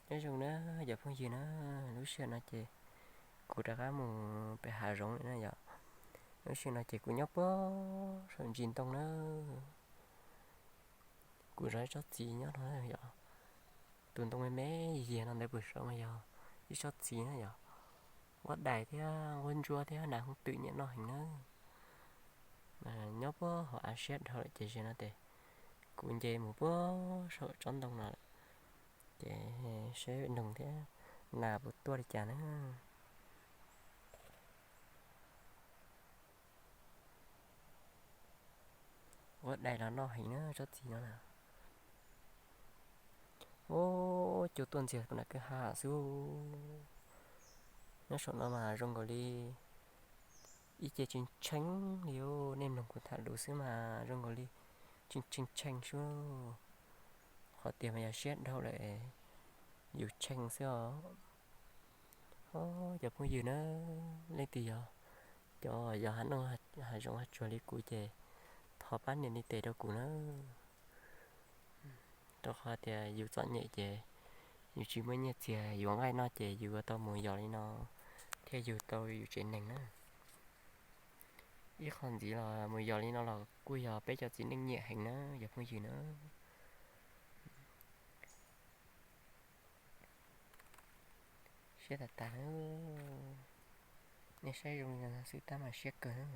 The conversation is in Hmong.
Nyob zoo na cov phooj ywg na, lub sij hawm no ces kuv rov qab mus pem hav zoov lawm na yom. Lub sij hawm no ces kuv nyob puag saum ntsis ntoo na. Kuv zov ib tsob txiv nyob no yom. Tus ntoo me me yig yig no ntawd puag saum mas yog ib tsob txiv na yom. Nquab dais thiab nquab ntsuab thiab nas hooj twm nyiam noj heev na. Nyob puag hauv av siab dhau lawm ces zaum no ces kuv nce mus puag saum tsob ntoo no lawm, ces seb noog thiab nas puas tuaj li cas na. Nquab dais los noj heev na tsob txiv no na. Ub, cua tuaj ntxiag puag nram kwj ha xwb. Nyob saum no mas zoo nkaus li ib ce tshee tshee li. Nej mloog kuv tham lus xwb mas zoo nkaus li tshee tshee tshee xwb. Qhov tias mas yog siab dhau lawm, yus tshee xwb os. Cov phooj ywg na, leej twg yog cov yog hav nooj hav zoov hav tsuag li kuv ces thov pab nias ntiv tes rau kuv na. Rau qhov tias yus txom nyem ces yus tsis muaj nyiaj txiag yuav nqaij noj ces yus yuav tau mus yos li no thiaj yug tau yus tsev neeg na. Ib qho ntxiv los mus yos li no los kuj yog peb cov txiv neej nyiam heev na cov phooj ywg na. Siab tas tas na. Nej saib zoo li no xwb tab mas siab kawg na.